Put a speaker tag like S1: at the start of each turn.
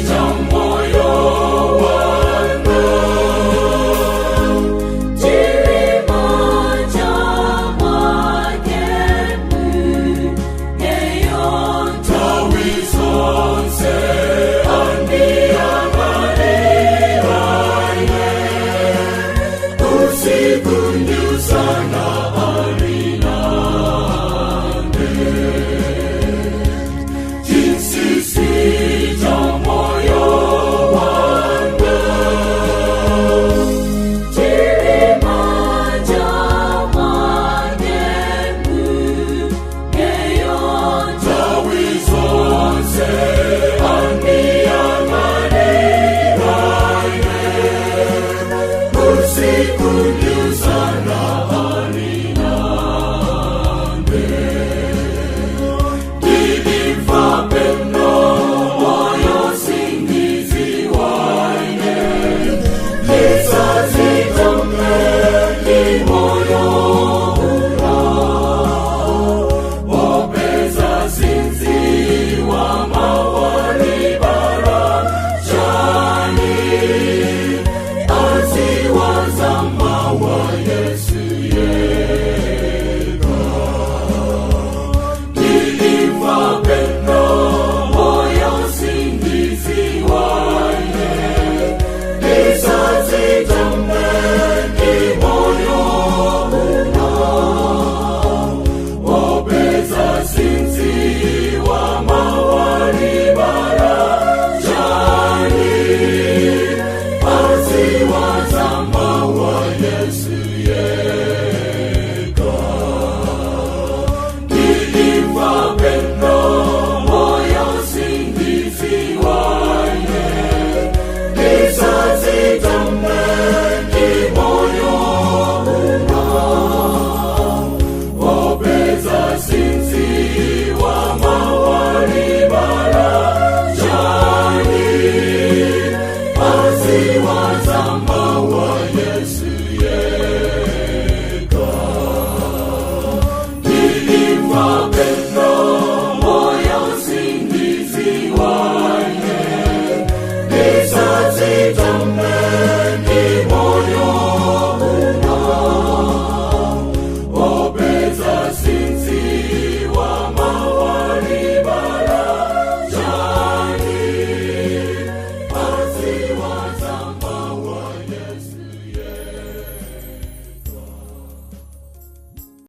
S1: cha moyo wanga.
S2: Chilima cha mwakemu ngeyo
S1: Nthawi zonse andiyang'aniraine, usiku ndi usana alinane. Chinsinsi cha moyo wanga.
S2: Chilima cha mwakemu ngeyo
S1: Nthawi zonse andiyang'aniraine, usiku ndi usana alinane. Ndidimva peno moyo singiziwaine, lisazitome ndi moyo ura popeza sinziwa mawalibara chani aziwa za mawa Yesu yeka. Ndidimva peno moyo singiziwaine, lisazitome ndi moyo ura popeza sinziwa mawalibara chani aziwa za mawa Yesu yeka. Ndidimva peno moyo singiziwaine,